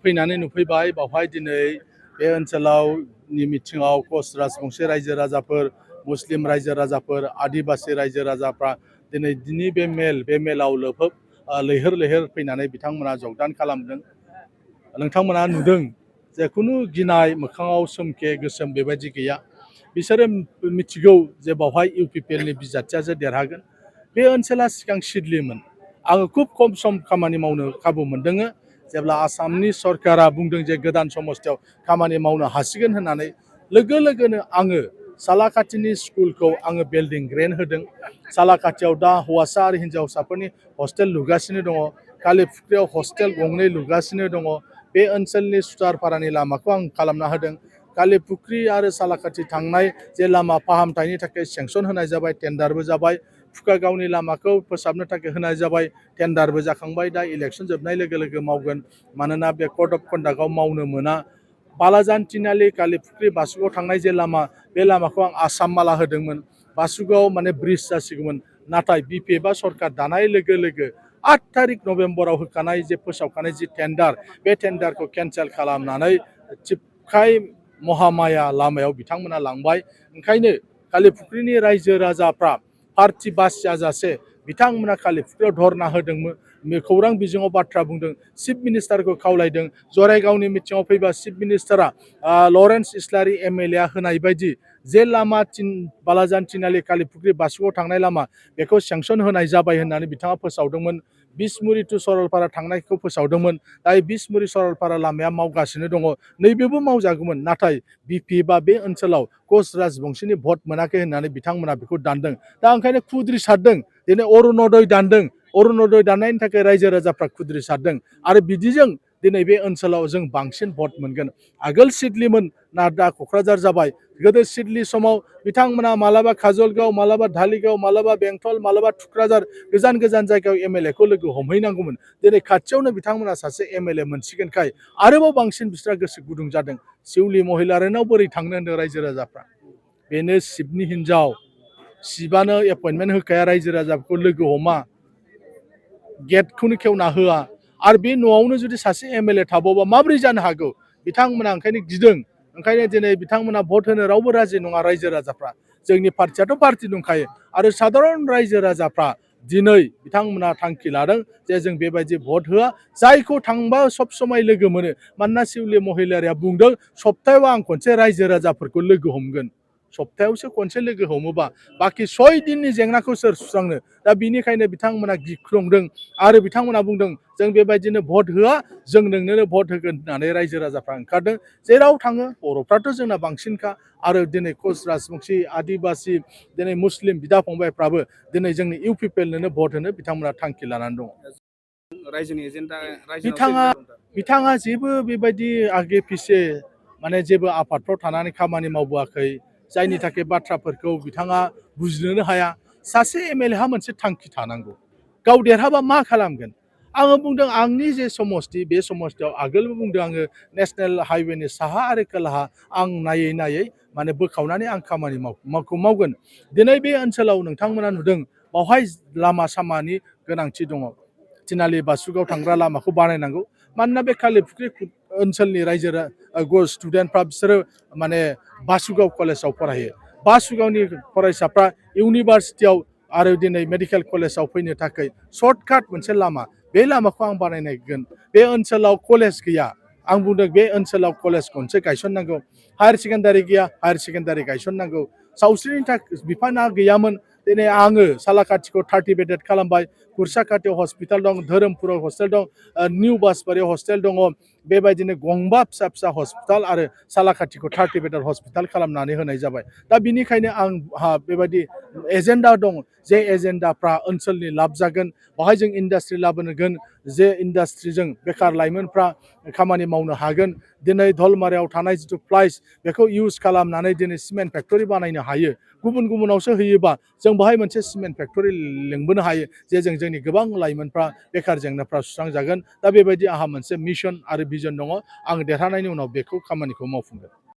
फैनानै नुफैबाय बावहाय दिनै बे ओनसोलावनि मिथिङाव कच राजबंशी रायजो राजाफोर मुस्लिम रायजो राजाफोर आदिबासि रायजो राजाफ्रा दिनै बे मेलाव लैहोर लैहोर फैनानै बिथांमोना जगदान खालामदों। नोंथांमोना नुदों जे खुनु गिनाय मोखाङाव सोमखे गोसोम बेबायदि गैया। बिसोरो मिथिगौ जे बावहाय इउपिपिएलनि बिजाथियासो देरहागोन। बे ओनसोला सिगां सिदलिमोन। आङो खुब खम सम खामानि मावनो खाबु मोनदों जेब्ला आसामनि सरकारा बुंदों जे गोदान समस्थियाव खामानि मावनो हासिगोन होननानै लोगो लोगोनो आङो सालाकाटिनि स्कुलखौ आङो बिल्डिं ग्रेन्ड होदों। सालाकाटियाव दा हौवासा आरो हिन्जावसाफोरनि हस्टेल लुगासिनो दङ। कालिफुख्रियाव हस्टेल गंनै लुगासिनो दङ। बे ओनसोलनि सुतारपारानि लामाखौ आं खालामना होदों। कालिफुख्रि आरो सालाकाटि थांनाय जे लामा फाहामथायनि थाखाय सेंसन होनाय जाबाय, टेन्डारबो जाबाय। फुकागावनि लामाखौ फोसाबनो थाखाय होनाय जाबाय, टेन्डारबो जाखांबाय। दा इलेक्सन जोबनाय लोगो लोगो मावगोन। मानोना बे कड अफ कन्डाक्टआव मावनो मोना। बालाजान तिनालि कालिफुख्रि बासुगाव थांनाय जे लामा, बे लामाखौ आं आसाम माला होदोंमोन। बासुगाव माने ब्रिज जासिगौमोन। नाथाय बिपिएफआ सरकार दानाय लोगो लोगो 8 तारिख नभेम्बराव होखानाय जे फोसावखानाय जि टेन्डार, बे टेन्डारखौ केन्सेल खालामनानै चिपकाय महामाया लामायाव बिथांमोना लांबाय। ओंखायनो कालिफुख्रिनि रायजो राजाफ्रा पार्टि बास जाजासे बिथांमोना कालिफुख्रियाव धरना होदोंमोन। खौरां बिजोङाव बाथ्रा बुंदों, चिफ मिनिस्टारखौ खावलायदों। जरायगावनि मिटिङाव फैबा चिफ मिनिस्टारा लरेन्स इस्लारि एमएलए होनाय बायदि जे लामा बालाजान तिनालि कालिफुख्रि बासुगाव थांनाय लामा, बेखौ सेंसन होनाय जाबाय होननानै बिथाङा फोसावदोंमोन। बिसमुरि टु सरलपारा थांनायखौ फोसावदोंमोन। दा बिसमुरि सरलपारा लामाया मावगासिनो दङ। नैबेबो मावजागौमन। नाथाय बिपिएफआ बे ओनसोलाव कच राजबंशीनि भट मोनाखै होननानै बिथांमोना बेखौ दानदों। दा ओंखायनो खुद्रि सारदों। दिनै अरुणोदय दानदों। अरुणोदय दाननायनि थाखाय रायजो राजाफ्रा खुद्रि सारदों। आरो बिदिजों दिनै बे ओनसोलाव जों बांसिन भट मोनगोन। आगोल सिदलिमोन, ना दा क'क्राझार जाबाय। गोदो सिदलि समाव बिथांमोना मालाबा काजलगाव, मालाबा धालिगाव, मालाबा बेंटल, मालाबा थुक्राझार गोजान गोजान जायगायाव एमएलएखौ लोगो हमहैनांगौमोन। दिनै खाथियावनो बिथांमोना सासे एमएलए मोनसिगोनखाय आरोबाव बांसिन बिस्रा गोसो गुदुं जादों। सिउलि महिलारिनाव बोरै थांनो होनदों रायजो राजाफ्रा। बेनो शिबनि हिनजाव। शिबानो एपइन्टमेन्ट होखाया रायजो राजाफोरखौ लोगो हमा, गेटखौनो खेवना होआ। आरो बे न'आवनो जुदि सासे एमएलए थाबावबा माबोरै जानो हागौ। बिथांमोना ओंखायनो गिदों। ओंखायनो दिनै बिथांमोना भट होनो रावबो राजि नङा रायजो राजाफ्रा। जोंनि पार्टियाथ' पार्टि दंखायो। आरो साधारन रायजो राजाफ्रा दिनै बिथांमोना थांखि लादों जे जों बेबायदि भट होआ। जायखौ थांबा सब समाय लोगो मोनो। मानोना सिउलि महिलारिया बुंदों सप्तायाव आं खनसे रायजो राजाफोरखौ लोगो हमगोन। सप्तायावसो खनसे लोगो हमोबा बाखि 6 दिननि जेंनाखौ सोर सुस्रांनो। दा बिनिखायनो बिथांमोना गिख्रंदों। आरो बिथांमोना बुंदों जों बेबायदिनो भट होआ, जों नोंनो भट होगोन होननानै रायजो राजाफ्रा ओंखारदों। जेराव थाङो बर'फ्राथ' जोंना बांसिनखा। आरो दिनै कच राजबंशी, आदिबासि, दिनै मुस्लिम बिदा फंबायफ्राबो दिनै जोंनि इउपिपिएलनोनो भट होनो बिथांमोना थांखि लानानै दङ। रायजोनि एजेन्डा बिथाङा जेबो बेबायदि आगे फिसे माने जेबो आफादफ्राव थानानै खामानि मावबोआखै। जायनि थाखाय बाथ्राफोरखौ बिथाङा बुजिनोनो हाया। सासे एमएलएहा मोनसे थांखि थानांगौ। गाव देरहाबा मा खालामगोन। आङो बुंदों आंनि जे समस्ति, बे समस्तियाव आगोलबो बुंदों आङो नेशनेल हाइवेनि साहा आरो खोलाहा आं नायै नायै माने बोखावनानै आं खामानि मावगोन। दिनै बे ओनसोलाव नोंथांमोना नुदों बावहाय लामा सामानि गोनांथि दङ। तिनालि बासुगाव थांग्रा लामाखौ बानायनांगौ। मानोना बे कालिफुख्रि ओनसोलनि स्टुडेन्टफ्रा बिसोरो माने बासुगाव कलेजाव फरायो। बासुगावनि फरायसाफ्रा इउनिभारसिटियाव आरो दिनै मेडिकेल कलेजाव फैनो थाखाय सर्टकाट मोनसे लामा, बे लामाखौ आं बानायनायगोन। बे ओनसोलाव कलेज गैया। आं बुंदों बे ओनसोलाव कलेज गंसे गायसननांगौ। हायार सेकेन्डारि गैया, हायार सेकेन्डारि गायसननांगौ। सावस्रिनि थाखाय बिफाना गैयामोन। दिनै आङो सालाकाटिखौ 30 बेडेड खालामबाय। कुरसाकाटियाव हस्पिटाल दं, धोरोमपुराव हस्टेल दं, निउ बासबारियाव हस्टेल दङ। बेबायदिनो गंबा फिसा फिसा हस्पिटाल आरो सालाकाटिखौ 30 बेडेड हस्पिटाल खालामनानै होनाय जाबाय। दा बिनिखायनो आंहा बेबायदि एजेन्डा दं जे एजेन्डाफ्रा ओनसोलनि लाब जागोन। बावहाय जों इन्डास्ट्रि लाबोगोन। जे इन्डास्ट्रिजों बेखार लाइमोनफ्रा खामानि मावनो हागोन। दिनै धलमारायाव थानाय जिथु फ्लाइस, बेखौ इउज खालामनानै दिनै सिमेन्ट फेक्टरि बानायनो हायो। गुबुनावसो होयोबा जों बाहाय मोनसे सिमेन्ट फेक्टरि लिंबोनो हायो। जे जोंनि गोबां लाइमोनफ्रा बेखार जेंनाफ्रा सुस्रांजागोन। दा बेबायदि आंहा मोनसे मिशन आरो भिजन दङ। आं देरहानायनि उनाव बेखौ खामानिखौ मावफुंगोन।